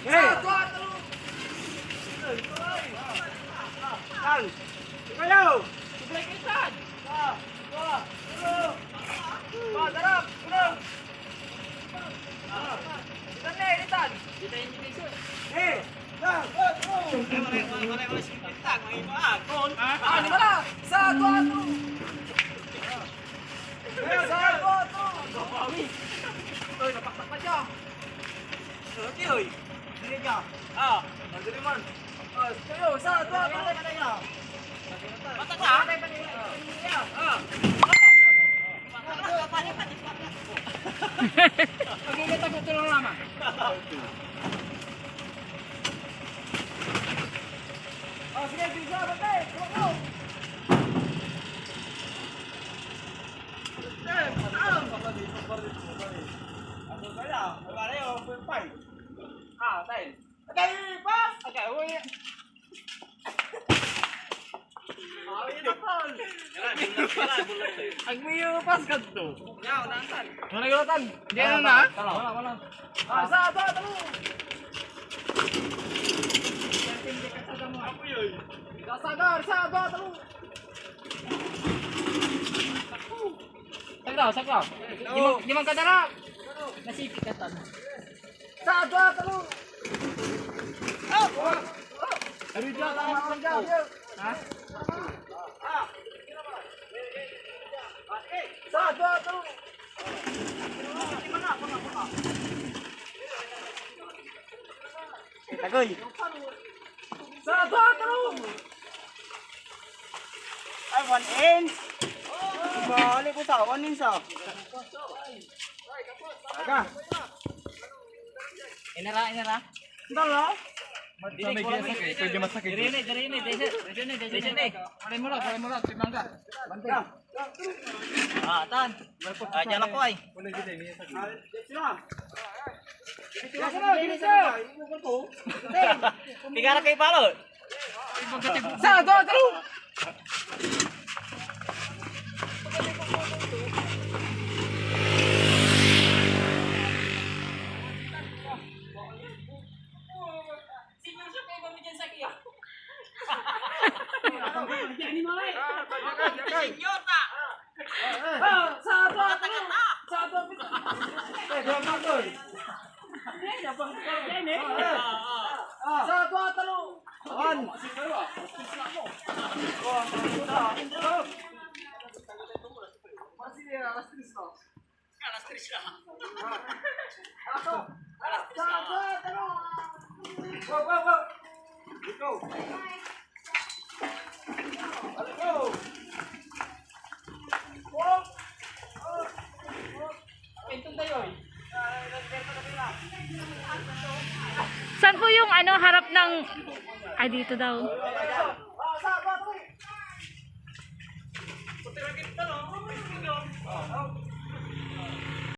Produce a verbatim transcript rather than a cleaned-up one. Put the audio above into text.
Hey! Sa, dua, talo! Tal! Ikaw! Siblay kayo, Tal! Sa, dua, talo! Sa, darap! Tulong! Ah, itan na, itan! Hey! Sa, dua, talo! Ah, di ba? Sa, dua, talo! Sa, dua, talo! Babawi! Ito, napaksak na siya! Oy, oy. Sige ka. Ah, madali man. Ah, kayo, sa, sa, patay, patay ka. Patay ka? Patay, patay, patay. Ah. Pagkikita ko, tulong naman. Ah, sige, sige, patay. Tulong. Eh, patay. Ano kaya? Wala na yun, open fight. Ah, tayo. Agay, pas! Agay, uy! Agay, pas! Agay, pas ka to! Wala, wala, tan. Wala, wala, tan. Hindi, ano na? Wala, wala. Ah, sa, sa, sa! Sagar, sa, sa, sa! Sagraw, sagraw. Di man, di man kadara. Nasipit ka tan. Sa, dua, talo. Oh! Aroy dyan, tama ka dyan. Ha? Sa, dua, talo. Tagoy. Sa, dua, talo. Ay, one inch. Bali ko sa one inch, ah. Aga. Inara, inara. Dala. Pwede masakit. Dirini, dirini, dirini, dirini, dirini. Walay mo lang, walay mo lang, si Mangga. Ah, tan. Ah, diyan ako ay. Sila. Sila, sila, sila. Tigara kay Palo. Sa, sa, sa! Senior siya, kaya kami dyan sa iya. Yan, yung mga eh. Senior na. Ah, sa, sa, sa, sa, sa. Eh, doon ka, doon. Hindi, nabangga ka yan eh. Ah, ah. Sa, sa, sa, sa. One. Alas tres na. Alas tres na. Go, go, go. Go. Go. Saan po yung ano, harap ng, ay, dito daw.